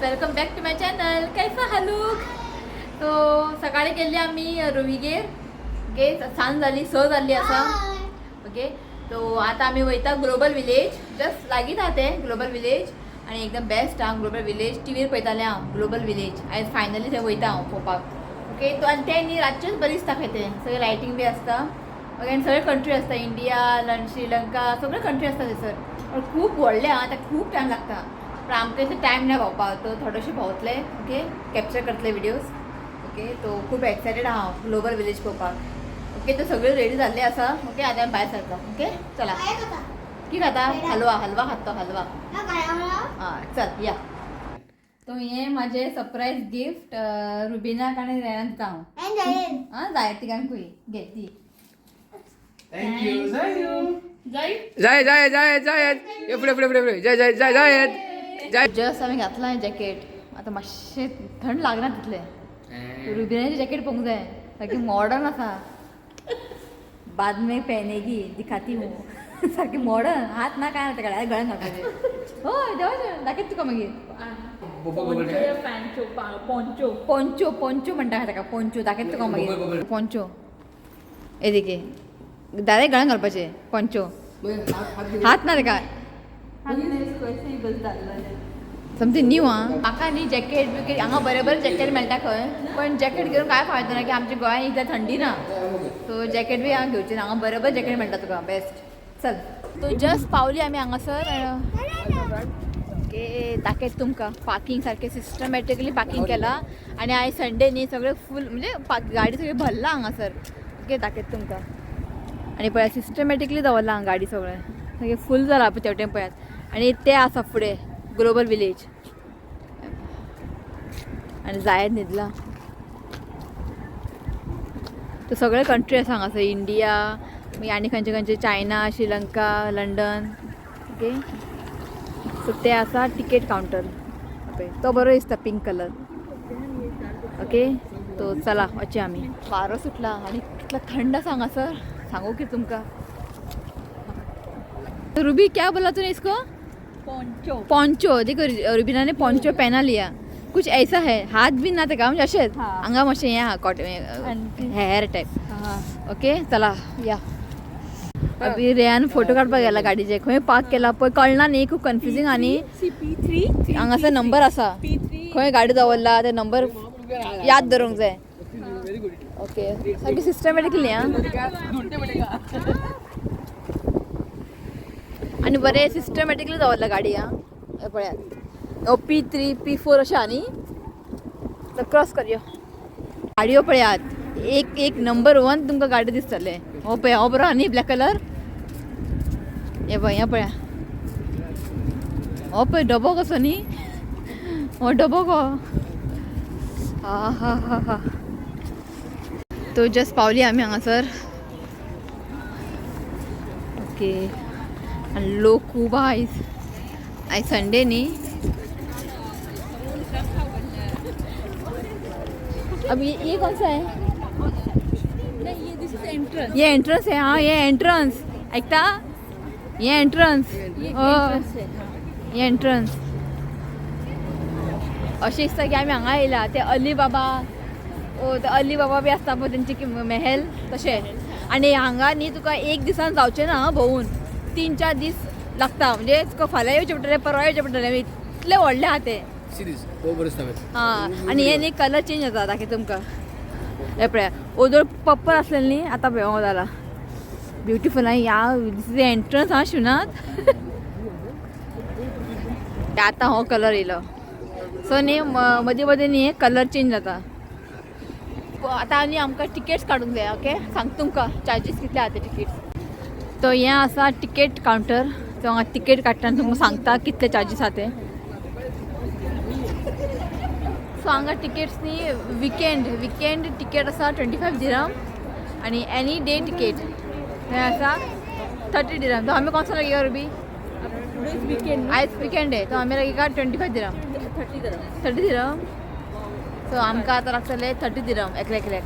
Welcome back to my channel. कैसा हालूक? तो सकाळी गेल्ली आमी रुवीगेर. ओके, सांज जाली, 6 जाल्ली आसा. ओके, तो आता आमी वयता ग्लोबल विलेज. जस्ट लागींच आहा तें ग्लोबल विलेज आनी एकदम बेस्ट आहा ग्लोबल विलेज. टीवीर पळयतालें हांव ग्लोबल विलेज. आयज फायनली थंय वयता हांव पळोवपाक. ओके, तो आनी तें न्ही रातचेंच बरें दिसता खंय तें सगळें लायटींग बी आसता. ओके, आनी सगळे कंट्री आसता, इंडिया, श्रीलंका, सगळे कंट्री आसता थंयसर. पण खूब व्हडलें आहा तें, खूब टायम लागता. पण आमकां इतले टायम ना भोंवपाक, तो थोडेशे भोंवतले. ओके, कॅप्चर करतले विडियोज. ओके, तो खूब एक्सायटेड आहा हांव ग्लोबल विलेज पळोवपाक. ओके, तो सगळे रेडी जाल्ले आसा. ओके, आतां आमी भायर सरता. ओके, चला. की खाता? हलवा, हलवा खाता तो, हलवा. हां, चल या. तो हें म्हाजें सरप्रायज गिफ्ट रुबिनाक आनी रेनाक दिता हांव. आं, जाय तिगांकूय घे दी. Thank you जायू. जाय जाय जाय जाय, ये फुडें फुडें फुडें फुडें, जाय जाय जाय जाय जाय. जस्ट आमी घातलां जॅकेट, आतां मातशें थंड लागना तितलें. रुबिनाचें जॅकेट पळोवंक जाय, सारकें मॉडर्न आसा. बाद में पहनेगी, दिखाती हूँ. सारकें मॉडर्न, हात ना काय ना तेका, डायरेक्ट गळ्यान घालपाचें. हय, देवाचें दाखयता तुका मागीर. पोंचो, पोंचो म्हणटा ताका, पोंचो. दाखयता तुका मागीर पोंचो. एदिके डायरेक्ट गळ्यान घालपाचें पोंचो, हात ना ताका. Something new. आं, म्हाका न्ही जॅकेट बिकेट हांगा बरें बरें जॅकेट मेळटा खंय, पण जॅकेट घेवन काय फायदो ना की आमच्या गोंयांत इतलें थंडी ना, सो जॅकेट बी हांगा घेवचें ना. हांगा बरें बरें जॅकेट मेळटा तुका बेस्ट. चल, तो जस्ट पावली आमी हांगासर. ओके, दाखयत तुमकां पार्किंग. सारकें सिस्टमॅटिकली पार्किंग केलां आनी आयज संडे न्ही, सगळें फूल, म्हणजे गाडी सगळी भरला हांगासर. ओके, दाखयत तुमकां. आनी पळयात, सिस्टमॅटिकली दवरलां हांगा गाडी, सगळें सारकें फूल जाला पळय तेवटेन पळयात. आनी ते आसा फुडें ग्लोबल विलेज. आनी जायत न्हिदला. तो सगळे कंट्री आसा हांगासर, इंडिया, मागीर आनी खंयचे खंयचे, China, Sri Lanka, London. Okay, so ते आसा टिकेट कावंटर. पळय, तो बरो दिसता पिंक कलर. ओके, तो चला वचया आमी. वारो सुटला आनी कितलो थंड आसा हांगासर, सांगू की तुमकां. रुबी, क्या बोला तूने इसको? पोंचो. पोंचो. देखो, रुबीना ने पोंचो पहना लिया. कुछ ऐसा है, हात बी ना तेका, म्हणजे अशेंच. हांगा मातशें हें आहा, कॉटन हेअर टायप. ओके, चला या. अभी रेयान फोटो काडपाक गेला गाडीचे. खंय पार्क केला पळय कळना न्ही, खूब कन्फ्युजींग. आनी CP3. हांगासर नंबर आसा, P3. खंय गाडी दवरला ते नंबर याद दवरूंक जाय. ओके, सारकी सिस्टमॅटिकली. आं, आनी बरें सिस्टमॅटिकली दवरला गाडी. आं, हे पळयात, हो P3 P4 अशें आहा न्ही. तर क्रॉस करयो. गाडयो पळयात, एक एक नंबर वन तुमकां गाडी दिसतले. हो पळया, हो बरो आहा न्ही ब्लॅक कलर. हे पळय, हे पळया, हो पळय डबो कसो न्ही, हो डबो को. हा हा हा हा. तो जस्ट पावली आमी हांगासर. ओके, आनी लोक खूब आहा आयज, आयज संडे न्ही. अब ये कौन सा है? नहीं, ये this is entrance. ये एंट्रंस है. हाँ, ये एंट्रंस ऐकता, ये एंट्रंस. ये एंट्रन्स है. ये एंट्रन्स. अशें दिसता की आमी हांगा येयला ते अली बाबा, ओ ते अली बाबा बी आसता पळय तेंचे मेहेल तशें. आनी हांगा न्ही तुका एक दिसान जावचें ना भोंवून, 3-4 दीस लागता. म्हणजे तुका फाल्यां येवचें पडटलें, परवां येवचें पडटलें, इतलें व्हडलें आहा तें. सिरीज हो बरो दिसता. हां, आनी हे न्ही कलर चेंज जाता. दाखयता तुमकां. हे पळया, ओदोळ पर्पल आसलें न्ही, आतां पळय हो जाला ब्युटिफूल. आनी ह्या this is entrance. आं, शिवनाथ, आतां हो कलर येयलो. सो न्ही मदीं मदीं न्ही कलर चेंज जाता. आतां आनी आमकां टिकेट्स काडूंक जाय. ओके, सांगता तुमकां चार्जीस कितले आहा ते टिकेट्स. तो हें आसा टिकेट कावंटर. तो हांगा टिकेट काडटा आनी तुमकां सांगता कितले चार्जीस आहा ते. सो हांगा टिकेट्स न्ही विकेंड टिकेट आसा 25 दिरम आनी एनी डे टिकेट हें आसा 30 दिरम. तो आमी कौन सा लगेगा रुबी? वीकेंड. आयज विकेंड आहे, तो आमी लगेगा 25 दिरम. 30 दिरम. 30 दिरम. सो आमकां आतां लागतले 30 दिरम एकल्या एकल्याक.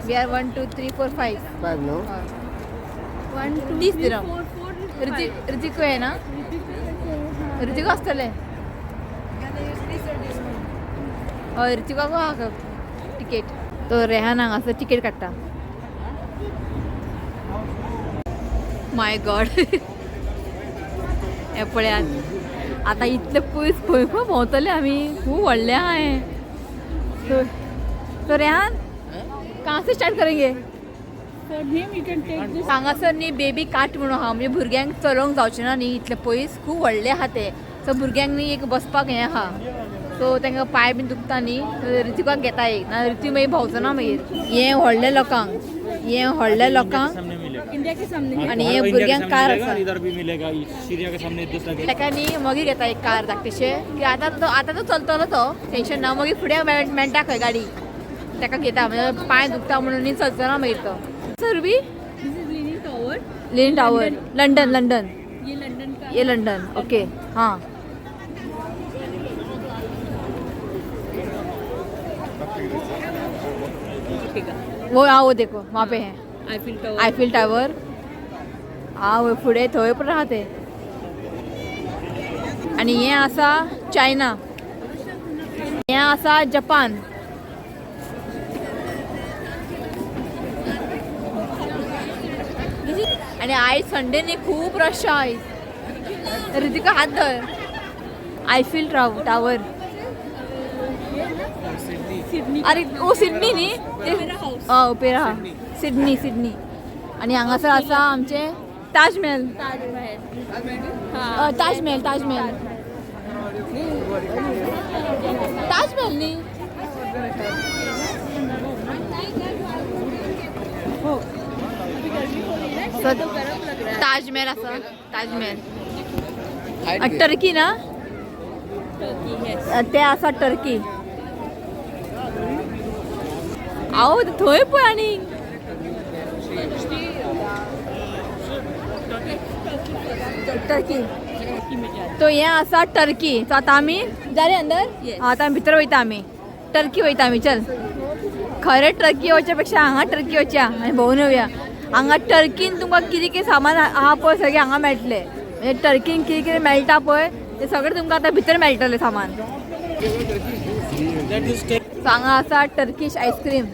We are 1 2 3 4 5. 5 न्हू. 1 2 30 दिरम. 4 4. ऋतिक, ऋतिक आहे ना? ऋतिक आसतले. हय, ऋतिकाकूय आहा टिकेट. तो रेहान हांगासर टिकेट काडटा. माय गॉड, हें पळयात आतां इतले पयस खंय खंय भोंवतले आमी. खूब व्हडलें आहा हें. तो रेहान, कहाँ से स्टार्ट करेंगे? For him you can take this. हांगासर न्ही बेबी कार्ट म्हणून आहा, म्हणजे भुरग्यांक चलोवंक जावचें ना न्ही इतले पयस, खूब व्हडलें आहा तें. सो भुरग्यांक न्ही एक बसपाक हें आहा, सो तांकां पांय बीन दुखता न्ही. ऋतिकाक घेता एक, ना ऋती मागीर भोंवचो ना. मागीर हें व्हडल्या लोकांक, हें व्हडल्या लोकांक. सामने मिलेगा. इंडिया के सामने. आणि हे इंडिया के भुरग्यांक सामने कार मिलेगा आसा. और इधर भी मिलेगा, सीरिया के सामने दूसरा गेट. ताका न्ही मागीर घेता एक कार धाकटेशें, की आतां तो, आतां तो चलतलो, तो टेंशन ना. मागीर फुडें मेळटा खंय गाडी, ताका घेता. म्हणजे पांय दुखता म्हणून न्ही चलचो ना मागीर तो. Sir B This is Leaning Tower. Leaning Tower, London, London. ये लंदन का. ये लंडन, ओके. हाँ, वो हाँ, वो देखो, वहाँ पे है. Eiffel tower. Eiffel tower. हा, वय फुडें थंय पण आहा ते. आनी हें आसा चायना, हें आसा जपान. आनी आयज संडे न्ही, खूब रश आहा आयज. रितिका, हात धर. Eiffel tower. सिडनी. अरे ओ, सिडनी न्ही? हय, ओपेरा सिडनी, सिडनी. आनी हांगासर आसा आमचें ताजमहल. ताजमहल, हाँ. ताजमहल, ताजमहल, ताजमहल न्ही? अभी गर्मी हो रही है ना, तो गर्म लग रहा है. ताजमहल आसा, ताजमहल. टर्की ना? टर्की है. ते आसा टर्की. आओ, थंय पळय. आनी टर्की. टर्की में जा तो हें आसा टर्की. सो आतां आमी जा रे अंदर. Yes. आतां आमी भितर वयता, आमी टर्की वयता आमी. चल, खरें टर्की वचच्या पेक्षा हांगा टर्की वचया आनी भोंवून येवया. हांगा टर्कीन तुमकां कितें कितें सामान आहा पळय, सगळें हांगा मेळटलें. म्हणजे टर्कीन कितें कितें मेळटा पळय, तें सगळें तुमकां आतां भितर मेळटलें सामान. That is take. सो हांगा आसा टर्कीश आयस्क्रीम.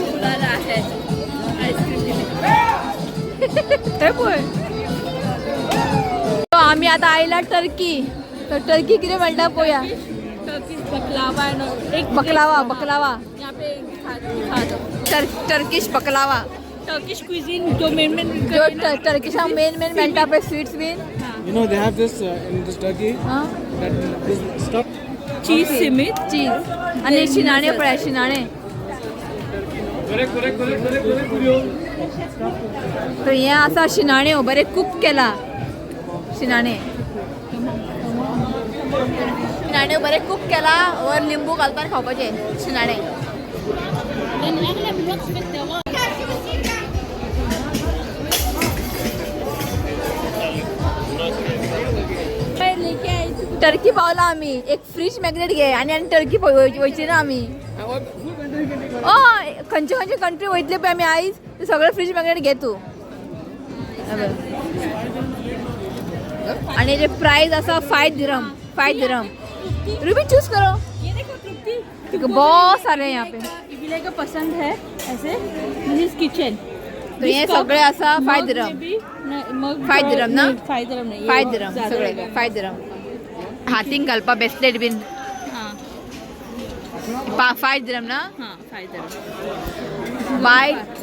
बुला रहा है आइसक्रीम के लिए. थंय पळय. सो आमी आतां आयला टर्की. तर टर्की कितें मेळटा पळोवया. टर्किश बकलावा है ना एक. बकलावा, बकलावा. यहाँ पे एक दिखा दिखा दो. Turkish baklava. टर्किश क्विजीन जो मेन मेन जो टर्किशा मेन मेन मेळटा पळय, sweets been. You know they have this in this Turkey, ah that this stuff. Cheese simit. चीज आनी शिनाणे पळय, शिनाणे. Correct, correct, correct, correct, correct. तर हें आसा शिनाणे, बरें कुक केला शिनाणे. शिनाणे बरें कुक केला, वर लिंबू घालता आनी खावपाचें शिनाणे. لان اغلب الوقت في الدوام. मैं लेके आई थी. टर्की पावला आमी. एक फ्रीज मॅग्नेट घे आनी आनी टर्की वयची ना आमी. हय, खंयचे खंयचे कंट्री वयतले पळय आमी आयज, ते सगळे फ्रीज मॅग्नेट घे तूं. आनी हेजे प्रायस आसा 5 दिरम, 5 दिरम. रुबी, चूज करो. ये देखो तृप्ति. बहुत सारे हैं यहाँ पे. विलय को पसंद है ऐसे. This is kitchen. तो हे सगळे आसा 5 दिरम. 5 दिरम ना? 5 दिरम नहीं. 5 दिरम सगळे, 5 दिरम. हातीन घालपा ब्रेसलेट बीन. हाँ. 5 दिरम ना? हाँ, 5 दिरम.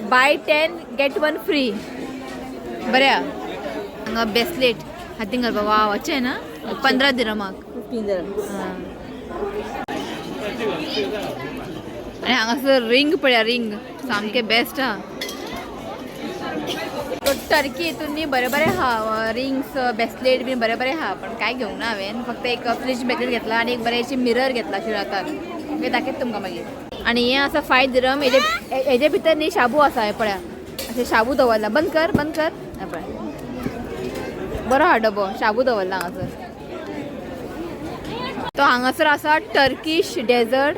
Buy 10 get 1 free. बरें आहा. हांगा ब्रेसलेट हातीन घालपा. वा, अच्छा ना, 15 दिरमाक. 15 दिरम. आनी हांगासर रिंग पळया, रिंग सामके बेस्ट आहा. टर्की हितून न्ही बरें बरें आहा, रिंग्स, ब्रेसलेट बीन बरें बरें आहा, पण कांय घेवंक ना हांवें. फक्त एक फ्रीज मॅग्नेट घेतला आनी एक बरेंशें मिरर घेतला शिरातार. ओके, दाखयता तुमकां मागीर. आनी हें आसा 5 दिरम. हेजे हेजे भितर न्ही शाबू आसा. हें पळया, अशें शाबू दवरला. बंद कर, बंद कर. हें पळय, बरो आहा डबो, शाबू दवरला हांगासर. तो हांगासर आसा टर्कीश डेजर्ट.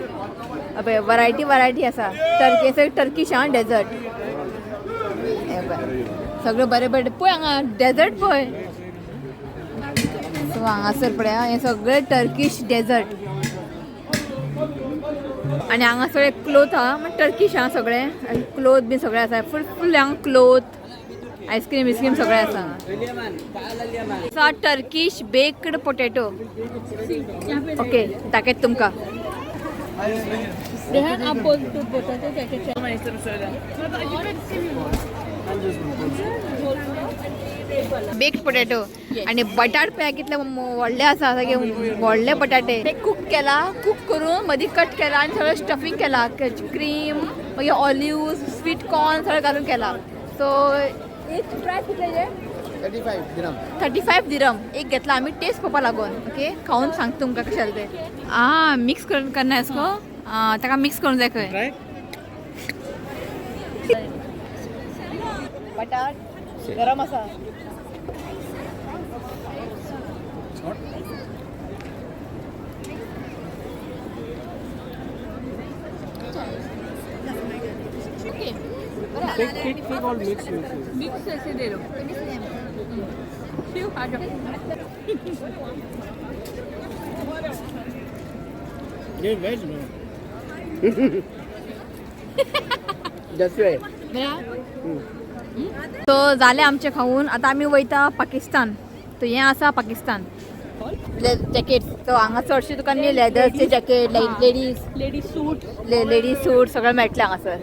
पळय, वरायटी वरायटी आसा टर्की. टर्कीश आहा डेजर्ट. हे पळय. सगळें बरें बरें पळय हांगा डेजर्ट पळय. सो हांगासर पळय हें सगळें टर्कीश डेजर्ट आनी हांगा सगळे क्लोथ आहा, म्हणजे टर्कीश आहा सगळें. क्लोथ बी सगळें आसा, फूल फूल हांगा क्लोथ, आयस्क्रीम बिस्क्रीम सगळें आसा. So Turkish baked potato. Okay, दाखयत तुमकां. रेहान, आप बोल, तू बताते क्या क्या. बेक्ड पोटॅटो आणि बटाट पळय कितले व्हडले आसा, सारके व्हडले बटाटे. ते कुक केला, कुक करून मदीं कट केला आनी सगळें स्टफिंग केला, क्रीम, मागीर ऑलिव्ह, स्वीट कॉर्न सगळें घालून केला. सो एक प्रायस कितले? 35 दिरम. 35 दिरम एक घेतला आमी टेस्ट पळोवपा लागून. ओके, खावन सांगता तुमकां कशें जालें तें. आं, मिक्स करून करना इसको. आं, ताका मिक्स करूंक जाय खंय. Try. बटाट गरम आसा. Hot. Okay. Take, take, take all mix. Mix. Mix ऐसे दे लो. क्यों आ जाओ. ये veg no. जास्त आहे. सो जालें आमचें खावन. आतां आमी वयता पाकिस्तान. सो हें आसा पाकिस्तान जॅकेट. सो हांगा चडशे तुका न्ही लेदरचे jacket, ladies ladies suit. Ladies suit सगळें मेळटलें हांगासर.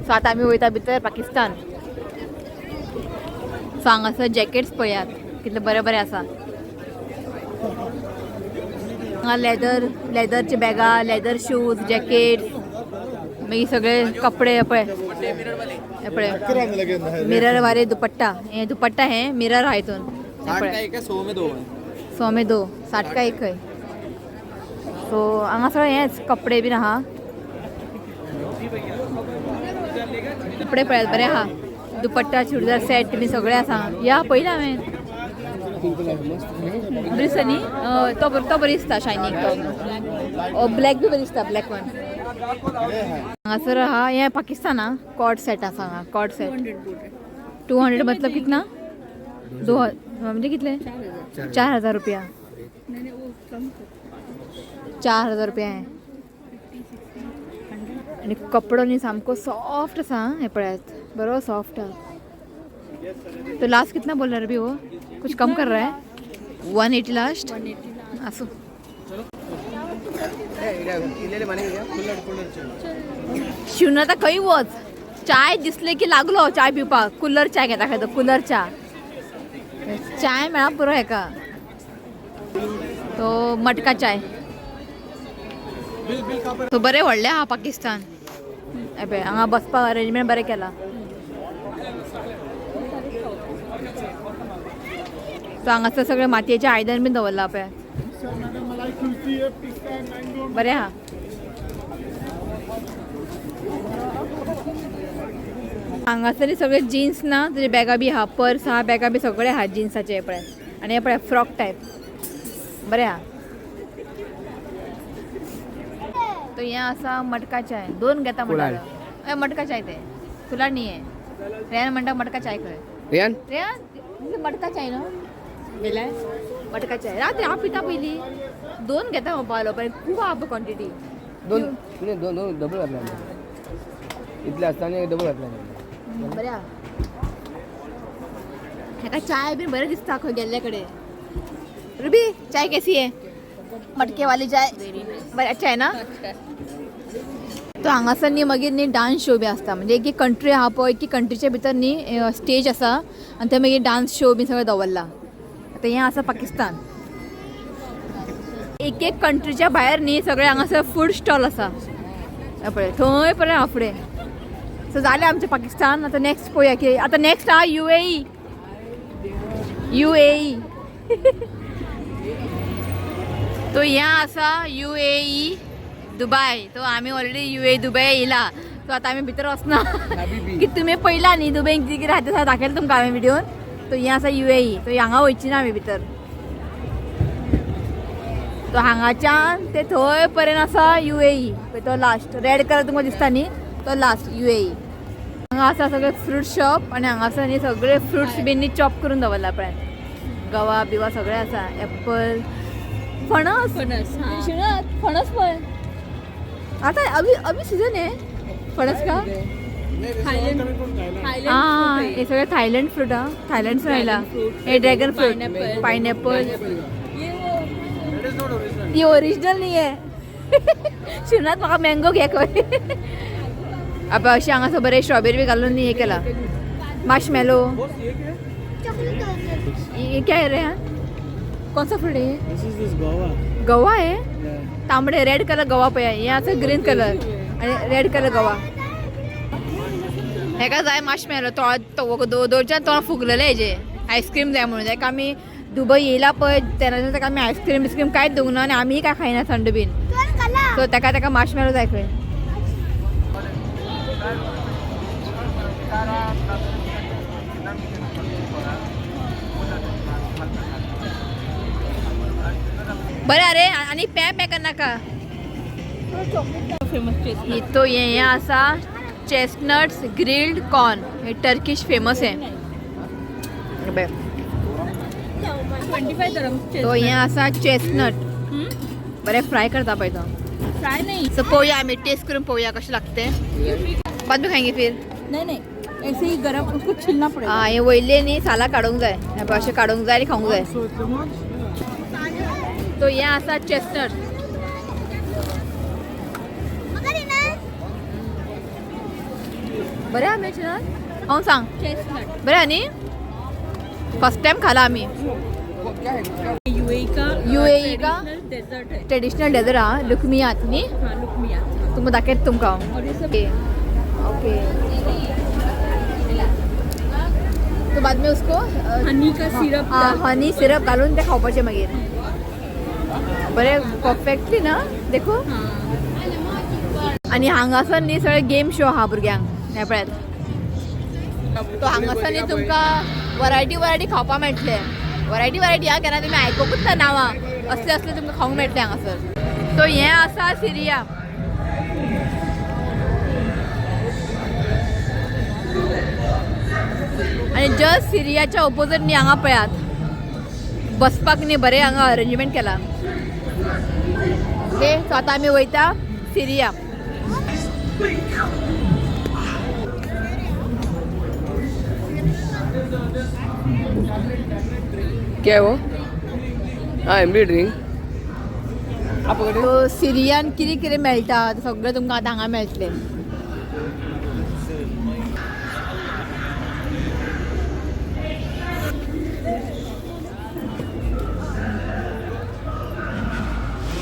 सो आतां आमी वयता भितर पाकिस्तान. सो हांगासर जॅकेट्स पळयात कितले बरे बरे आसा. हांगा लेदर, लेदरचे बॅगां, लेदर शूज, जॅकेट्स, मागीर सगळे कपडे. पळय, हे पळय, मिरर वाले दुपट्टा. हे दुपट्टा, हे मिरर आहा हितून. हे पळय. एक है, 100 में दो है. 100 में दो, 60 का एक खंय. सो हांगा सगळें हेंच कपडे बीन आहा. कपडे पळयात बरे आहा. दुपट्टा, चुडीदार सेट बी सगळें आसा. या पयलें हांवें. बरी दिसता न्ही? हय, तो बरो, तो बरो दिसता शायनींग. तो ब्लॅक बी बरी दिसता, ब्लॅक वन. हांगासर आहा हें पाकिस्तान. आहा कॉड सेट आसा हांगा, कॉड सेट. 200 मतलब कितना? दो म्हणजे कितले? 4000 रुपया. 4000 रुपया हें. आनी कपडो न्ही सामको सॉफ्ट आसा. आं, हें पळयात, बरो सॉफ्ट आहा. तो लास्ट कितना बोल रहा है अभी? वो कुछ कम कर रहा है. 180 लास्ट. आसूं. शिवन आतां खंय वच, चाय दिसले की लागलो चाय पिवपाक. कुल्लर चाय घेता खंय तो. कुल्लर चा, चाय मेळा पुरो हेका. तो मटका चाय. तो बरें व्हडलें आहा पाकिस्तान. हे पळय, हांगा बसपाक अरेंजमेंट बरें केलां. सो हांगासर सगळें मातयेचें आयदन बीन दवरलां पळय, बरें आहा. हांगासर सगळे जिन्स ना, तुजे बॅगां बी आहा, पर्स आहा, बॅगां बी सगळे आहा जिन्साचे. हे पळय, आनी हे पळय, फ्रॉक टायप बरें आहा. तो हें आसा मटका चाय. दोन घेता म्हणटा. हय, मटका चाय ते कुल्हड न्ही. हें रेयान म्हणटा मटका चाय खंय. रियान. रेयान, मटका चाय न्हू मटका चाय. रात हांव पिता पयलीं. दोन घेता म्हणपा, पण खूब आहा क्वॉन्टिटी. दोन नाही, दोन दोन डबल घातला. इतले असताना डबल घातला. बरें आहा. हेका चाय बी बरें दिसता खंय गेल्ले कडेन. रुबी, चाय कैसी है? मटके वाली चाय बरें, अच्छा है ना? तो हांगासर न्ही मागीर न्ही डान्स शो बी आसता. म्हणजे एक एक कंट्री आहा पळय, एक एक कंट्रीच्या भितर न्ही स्टेज आसा आनी थंय मागीर डान्स शो बी सगळें दवरला. आतां हें आसा पाकिस्तान. एक एक कंट्रीच्या भायर न्ही सगळें हांगासर फूड स्टॉल आसा. हें पळय, थंय पळय हांव फुडें. सो जालें आमचें पाकिस्तान. आतां नेक्स्ट पळोवया की आतां नेक्स्ट आहा UAE. UAE. तो हें आसा UAE Dubai. तो आमी ऑलरेडी UAE Dubai येयला. सो आतां आमी भितर वचना की तुमी पळयला न्ही दुबयन कितें कितें आहा तें दाखयलें तुमकां हांवें व्हिडियोन. तो हें आसा UAE. तो हांगा वयची ना आमी भितर. तो हांगाच्यान ते थंय पर्यंत आसा UAE. पळय, तो लास्ट रेड कलर तुमकां दिसता न्ही, तो लास्ट UAE. हांगा आसा सगळे फ्रूट शॉप आनी हांगासर न्ही सगळे फ्रुट्स बीन न्ही चॉप करून दवरला पळय. गवा बिवा सगळे आसा, एप्पल, फणस. फणस, हा. शिणत फणस पळय आता. अभी अभी सीजन आहे फणस का? थायलंड. हा, हे सगळे थायलंड फ्रूट. हा, थायलंडसून आयला हे. Dragon fruit, pineapple. ती ओरिजिनल नाही आहे. शिवनाथ, म्हाका मँगो घे खंय. आतां अशें हांगासर बरें स्ट्रॉबेरी बी घालून हे केला. माशमेलो. ये क्या है रे? हाँ, कौन सा फ्रूट है ये? This is this guava. गवा आहे. Yeah. तांबडे रेड कलर गवा पळय. हे आसा ग्रीन कलर आणि रेड कलर गवा. हेका जाय माशमेलो. तो दोनच्यान तोंड फुगलेलें हेजे. आयस्क्रीम जाय म्हणून. ताका आमी दुबय येयला पळय तेन्नाच्यान ताका आमी आयस्क्रीम बिस्क्रीम कांयच दिवंक ना आनी आमीय काय खायना थंड बीन. सो ताका ताका माशमेलो जाय खंय. बरें अरे, आनी पॅ पॅ करनाका. फेमस. तो हे आसा चेस्टनट्स ग्रिल्ड कॉर्न. हे टर्किश फेमस आहे. 25 धरम. तो हे आसा चेस्टनट, बरें फ्राय करता पळय तो. फ्राय नाही. सो पळोवया आमी, टेस्ट करून पळोवया कशें लागते. बाद में खाएंगे फिर. नाही नाही, ऐसे ही गरम उसको छिलना पड़ेगा. हा, हे वयले न्ही सालां काडूंक जाय. हे पळय, अशें काडूंक जाय आनी खावंक जाय. So it's lemon. तो हे आसा चेस्टनट. बरें आहा चेस्टनट, हांव सांग. चेस्टनट. बरें आहा न्ही? फर्स्ट टायम खाला आमी. यूएई का. UAE का? डेजर्ट है. ट्रेडिशनल डेजर्ट हा, लुकमियात न्ही? हाँ, लुकमियात. तुमकां दाखयता तुमकां हांव. और ये सब. ओके ओके, तो बाद में उसको हनी का सिरप. हनी सिरप घालून ते खावपाचें मागीर. बरें, परफेक्टली ना देखो. आनी हांगासर न्ही सगळे गेम शो आहा भुरग्यांक. हें पळयात, तो हांगासर न्ही तुमकां वरायटी वरायटी खावपाक मेळटलें. वरायटी वरायटी ह्या केन्ना तुमी आयकुकूच ना नांवां. असले असले तुमकां खावंक मेळटलें हांगासर. सो हें आसा सिरिया. आनी जस्ट सिरियाच्या ओपोजीट न्ही हांगा पळयात, बसपाक न्ही बरें हांगा अरेंजमेंट केला. ओके, सो आतां आमी वयता सिरिया. क्या है वो? हाँ, एमबी ड्रिंक. आप पकड़े. सो सिरियान कितें कितें मेळटा तें सगळें तुमकां आतां हांगा मेळटलें.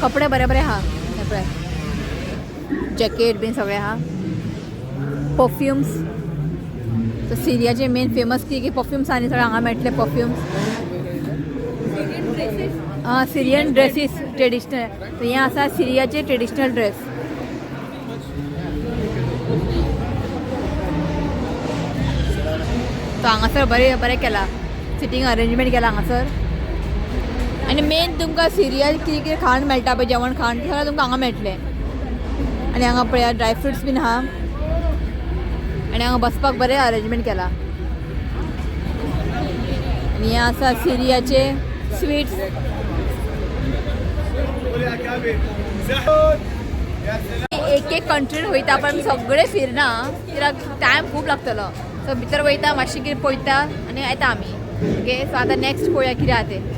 कपडे बरे बरे आहा. हे पळय, जॅकेट बीन सगळें आहा. परफ्युम्स. सो सिरियाचे मेन फेमस कितें की परफ्युम्स आनी सगळें हांगा मेळटले. परफ्युम्स, आं, सिरियन ड्रेसीस ट्रेडिशनल. हें आसा सिरियाचे ट्रेडिशनल ड्रेस. तो हांगासर बरें बरें केला, सिटींग अरेंजमेंट केला हांगासर. आनी मेन तुमकां सिरियल कितें कितें खाण मेळटा पळय, जेवण खाण, तें सगळें तुमकां हांगा मेळटलें. आनी हांगा पळयात ड्राय फ्रुट्स बीन आहा. आनी हांगा बसपाक बरें अरेंजमेंट केला. आनी हें आसा सिरियाचे स्वीट्स. एक एक कंट्रीन वयता पण आमी सगळे फिरना कित्याक टायम खूब लागतलो. सो भितर वयता, मातशें कितें पळयता आनी येता आमी. ओके, सो आतां नॅक्स्ट पळोवया कितें आहा तें.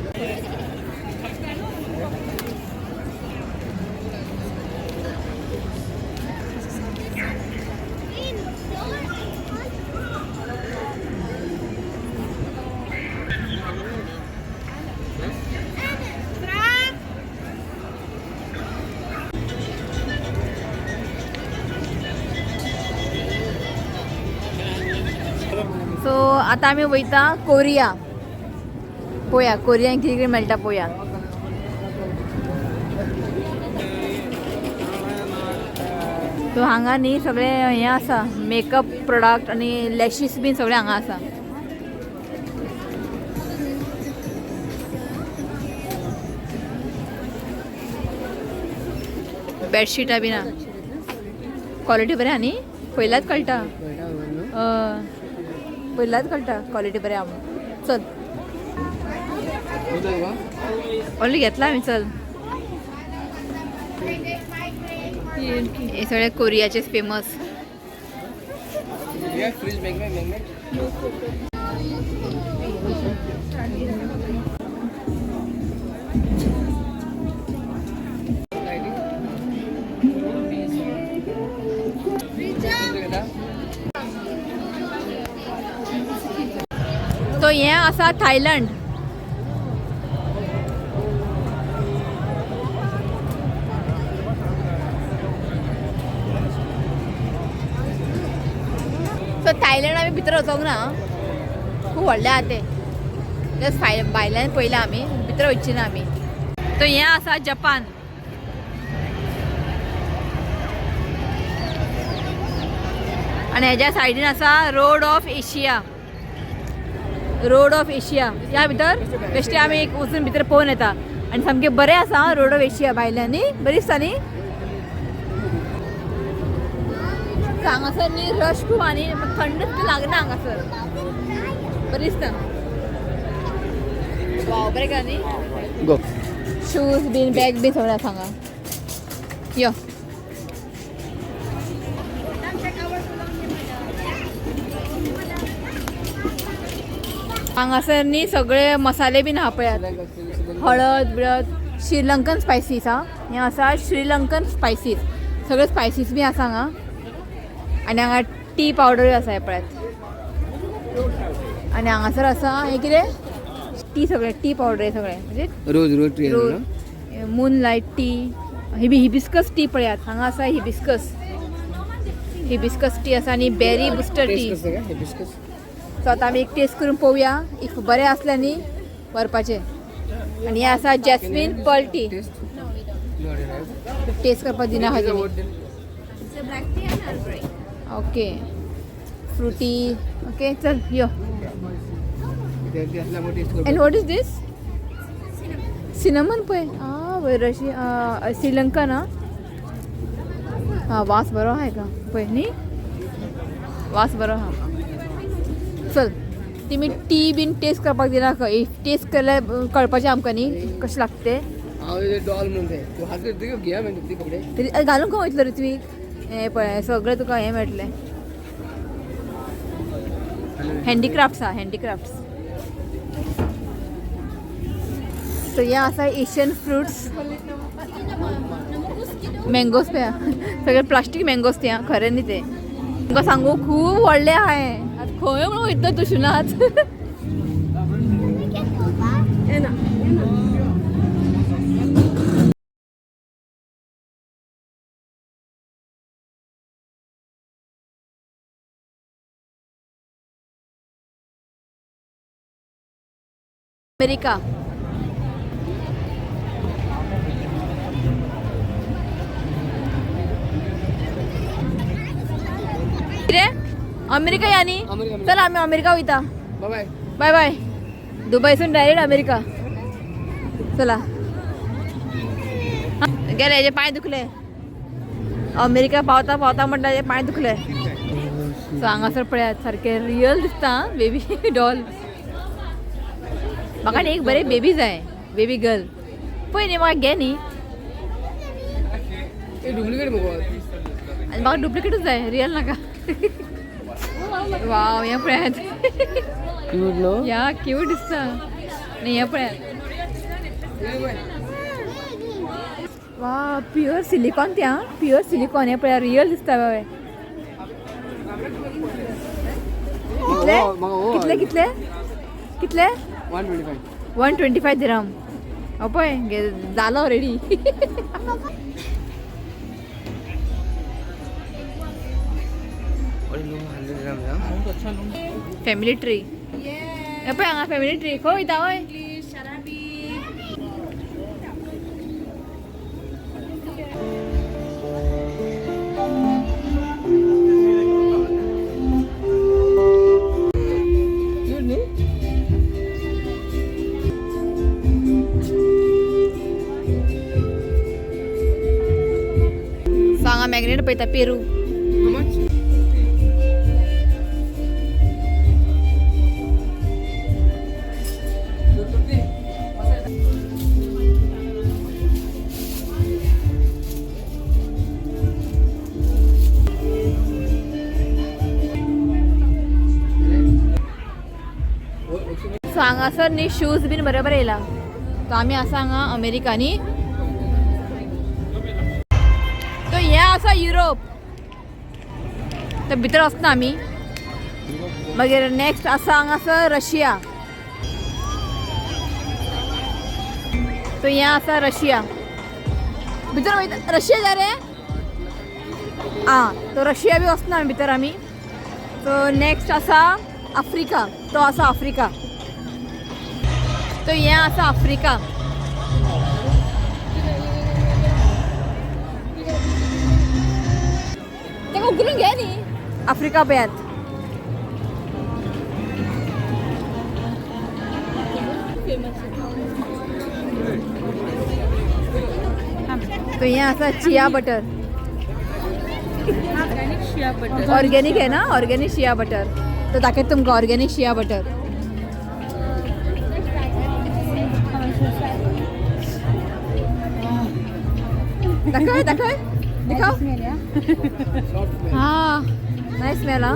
सो आतां आमी वयता कोरिया. पळोवया कोरियान कितें कितें मेळटा पळोवया. सो हांगा न्ही सगळें हें आसा, मेकअप प्रोडक्ट आनी लॅशीस बीन सगळें हांगा आसा. बेडशिटां बीन आहा. क्वॉलिटी बरें आहा न्ही, पयल्याच कळटा. पयल्याच कळटा क्वॉलिटी बरी आहा म्हणून. चल ऑलरेडी घेतला आमी, चल. हे सगळे कोरियाचे फेमस. तो हे आसा थायलंड. सो थायलंड आमी भितर वचोंक ना, खूब व्हडलें आहा तें. जस्ट भायल्यान पळयलां आमी, भितर वचची ना आमी. तो हें आसा जपान. आनी हेज्या सायडीन आसा road of Asia. Road of Asia ह्या भितर बेश्टे आमी एक वचून भितर पळोवन येता आनी सामकें बरें आसा रोड ऑफ एशिया भायल्यान न्ही, बरी दिसता न्ही. हांगासर न्ही रश खूब आनी थंड लागना हांगासर, बरें दिसता. वाव बरें का न्ही. गो. शूज बीन बॅग बीन सगळें आसा हांगा. यो हांगासर न्ही सगळे मसाले बीन आहा पळयात, हळद बिळद, श्रीलंकन स्पायसीस. हा हें आसा श्रीलंकन स्पायसीस, सगळे स्पायसीस बी आसा हांगा. आनी हांगा टी पावडरूय आसा हें पळयात. आनी हांगासर आसा हें कितें टी, सगळें टी पावडर हे सगळें म्हणजे रोज रोज टी. रोज मून लायट टी, हिबिस्कस टी पळयात हांगा आसा. हिबिस्कस, हिबिस्कस टी आसा आनी बेरी बुस्टर टी. सो आतां आमी एक टेस्ट करून पळोवया, if बरें आसलें न्ही व्हरपाचें. आनी हें आसा जॅस्मीन पर्ल टी. टेस्ट करपाक दिना खंय. ओके फ्रुटी. ओके चल यो. And what is this? Cinnamon पळय. आ वयर अशी श्रीलंकन. आं वास बरो आहा हेका पळय न्ही, वास बरो आहा. चल तेमी टी बीन टेस्ट करपाक दिना खंय, if test केल्यार कळपाचें आमकां न्ही कशें लागता तें. तरी घालूंक खंय वयतलो ऋत्वीक? हें पळय सगळें तुका हें मेळटलें. हँडीक्राफ्ट्स आहा, हँडीक्राफ्ट्स. सो हें आसा एशियन फ्रुट्स, मँगोज पळया सगळे प्लास्टीक मँगोज ते. आं खरें न्ही तें, तुमकां सांगू खूब व्हडलें आहा हें. आतां खंय म्हणून वयतलो तूं शुनाच. अमेरिका. कितें अमेरिका या न्ही? चल आमी अमेरिका वयता. बाय बाय बाय. दुबयसून डायरेक्ट अमेरिका. चला गेले हेजे पांय दुखले. अमेरिका पावता पावता म्हटल्यार हेजे पांय दुखले. सो हांगासर पळयात सारकें रियल दिसता बेबी डॉल. म्हाका न्ही एक बरें बेबी जाय, बेबी गर्ल. पळय न्ही म्हाका घे न्ही. डुप्लिकेट मगो. आनी म्हाका डुप्लिकेटूच जाय, रियल नाका. वाव हें पळयात. Cute no. या क्यूट दिसता न्ही. हें पळयात, वा प्युअर सिलिकॉन ते. आं प्युअर सिलिकॉन. हें पळया रियल दिसता बाबा. कितले कितले कितले कितले? 125. 125 दिराम. हो पळय जालो रेडी. फॅमिली ट्री हे पळय हांगा, फॅमिली ट्री. खंय वयता वय? क्यूट न्ही. सो हांगा मॅग्नेट पळयता, पेरू. How much? हांगासर न्ही शूज बीन बरे बरे येयला. तो आमी आसा हांगा अमेरिका न्ही. तो हें आसा युरोप. तो भितर वचना आमी. मागीर नेक्स्ट आसा हांगासर रशिया. तो हें आसा रशिया. भितर वयता रशिया जा रे. आं तो रशिया बी वचना आमी भितर आमी. तो नेक्स्ट आसा आफ्रिका. तो आसा आफ्रिका. तो हें आसा आफ्रिका. ताका उखलून घे न्ही. आफ्रिका पळयात. तो हें आसा चिया बटर. ऑर्गेनिक आहे ना, ऑर्गेनिक शिया बटर. तो दाखयता तुमकां ऑर्गेनिक शिया बटर. दाखय दाखय दिखाओ. हा नाईस स्मेल. हा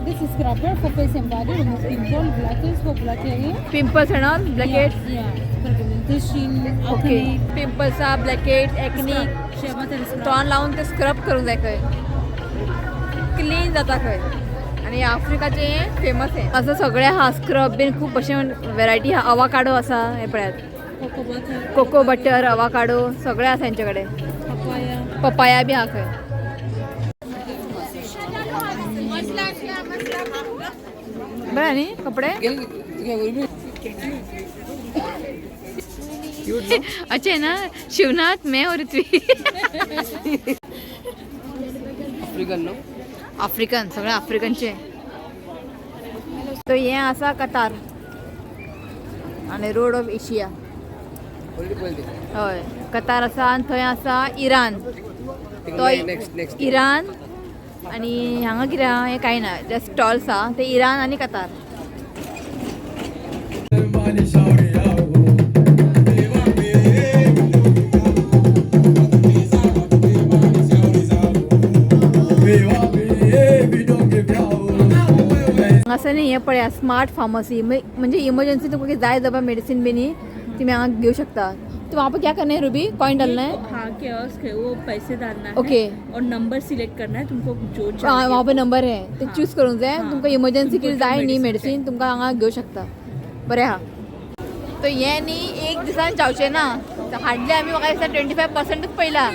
This is scrubber for face and body, remove pimple, blackheads for black area. Pimples and all blackheads. Yeah, pigmentation, okay acne. Pimples blackheads acne. Shea butter scrub. तोंड लावून ते scrub करूंक जाय खंय, क्लीन जाता खंय. आनी आफ्रिकाचें हें फेमस हें असं सगळें आहा. स्क्रब बीन खूब भशेन वेरायटी आहा. अवाकाडो आसा हें पळयात. Cocoa butter. Cocoa butter, avocado सगळें आसा हेंचे कडेन. Papaya. Papaya बी आहा खंय. बरें न्ही कपडे. अच्छे ना शिवनाथ मैं और ऋत्वी. African no. आफ्रिकन सगळे आफ्रिकनचे. तो हें आसा कतार आनी रोड ऑफ एशिया. हय कतार आसा आनी थंय आसा इराण. तो नेक्स्ट नेक्स्ट इराण आनी हांगा कितें आहा हें कांय ना, जस्ट स्टॉल्स आहा ते. इराण आनी कतार. हांगासर न्ही हें पळया स्मार्ट फार्मसी. म्हणजे इमर्जन्सी तुमकां कितें जाय जाल्यार मेडिसीन बी न्ही तुमी हांगा घेवं शकता. तो वहाँ पर क्या करना है रूबी? कॉइन डालना है. हाँ, कियोस्क है, वो पैसे डालना है. ओके. और नंबर सिलेक्ट करना है तुमको जो हाँ, चाहिए. वहाँ पे नंबर है ते चूज करूंक जाय. हां. तुमकां इमर्जन्सी कितें जाय न्ही medicine medicine तुमकां हांगा घेवं शकता. बरें आहा. तो हें न्ही एक दिसान जावचें ना. हाडले आमी म्हाका दिसता 25%च पयला.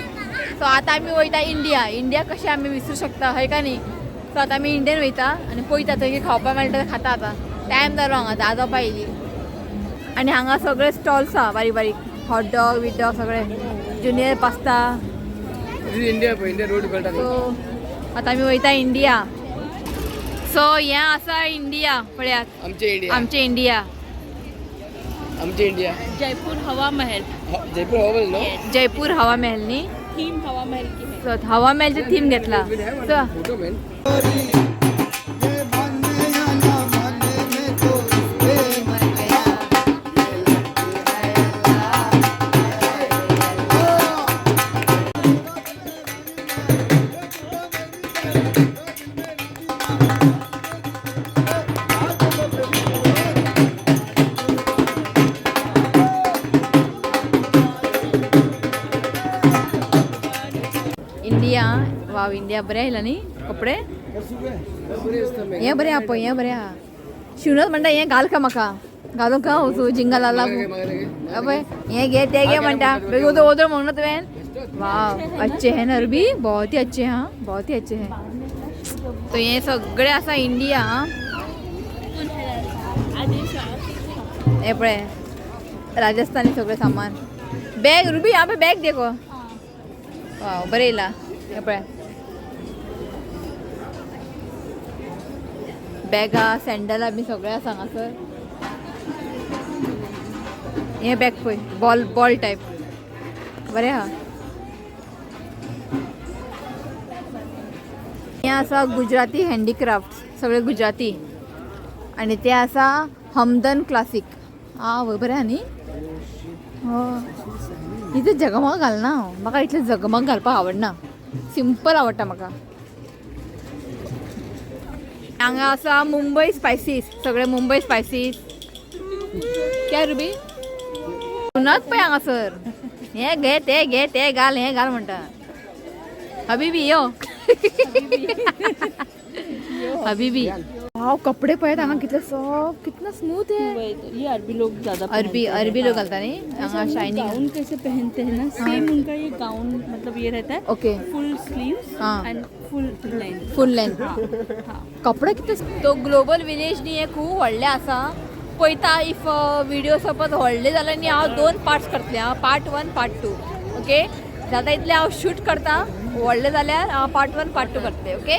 सो आतां आमी वयता इंडिया. इंडिया कशें आमी विसरूं शकता हय का न्ही. सो आतां आमी इंडियन वयता आनी पळयता थंय कितें खावपाक मेळटा तें खाता. आतां टायम जालो हांगा 10 जावपा येयली. आनी हांगा सगळे स्टॉल्स आहा बारीक बारीक, हॉट डॉग बीट डॉग सगळे, जुनियर पास्ता. इंडिया पळय, इंडिया रोड कळटा. सो आतां आमी वयता इंडिया. सो हें आसा इंडिया पळयात. आमचे इंडिया. आमचें इंडिया. आमचे इंडिया. जयपुर हवा महल. जयपूर हवा नो. जयपूर हवा महल न्ही. थीम हवा महल की है. सो हवा महलचें थीम घेतला. So photo man. इंडिया वाव इंडिया बरें आयला न्ही कपडे. हें बरें आहा पळय, हें बरें आहा. शिवनाथ म्हणटा हें घाल का म्हाका, घालूं का वचूं जिंगा लाला. पळय हें घे तें घे म्हणटा. बेगीन वोदोळ वोदोळ म्हणून तुवें. वाव अच्छे हैं ना रुबी, बहुत ही अच्छे हैं, बहुत ही अच्छे हैं. तो हें सगळें आसा इंडिया. हें पळय राजस्थानी सगळें सामान. बॅग रुबी यहाँ पे बॅग देखो. वाव बरें येयला. हें पळय बॅगां सँडलां बी सगळें आसा हांगासर. हें बॅग पळय बॉल बॉल टायप बरें आहा. हें आसा गुजराती हँडीक्राफ्ट, सगळे गुजराती. आनी तें आसा हमदन क्लासीक. आं वय बरें आहा न्ही. हय इतलें जगमग घालना हांव, म्हाका इतलें जगमग घालपाक आवडना, सिंपल आवडटा म्हाका. हांगा आसा मुंबय स्पायसीस, सगळे मुंबय स्पायसीस. क्या रुबी नच पळय हांगासर, हे घे ते घे, ते घाल हे घाल म्हणटा. हबीबी यो हबीबी. वाव, कपडे पळयत हांगा कितले सॉफ्ट, कितना स्मूथ आहे. ये अरबी लोग ज्यादा. अरबी अरबी लोग घालता न्ही हांगा शायनिंग. गाउन कैसे पहनते हैं ना, सेम उनका ये गाउन, मतलब ये रहता है full sleeves and full length. Full length. कपडे कितले. तो ग्लोबल विलेज न्ही, हे खूब व्हडलें आसा. पळयता, if video सपोज व्हडले जाल्यार न्ही हांव दोन पार्ट्स करतलें हांव, part one, part two. Okay, जाता इतलें हांव शूट करता. व्हडलें जाल्यार हांव पार्ट वन, पार्ट टू करतलें. ओके.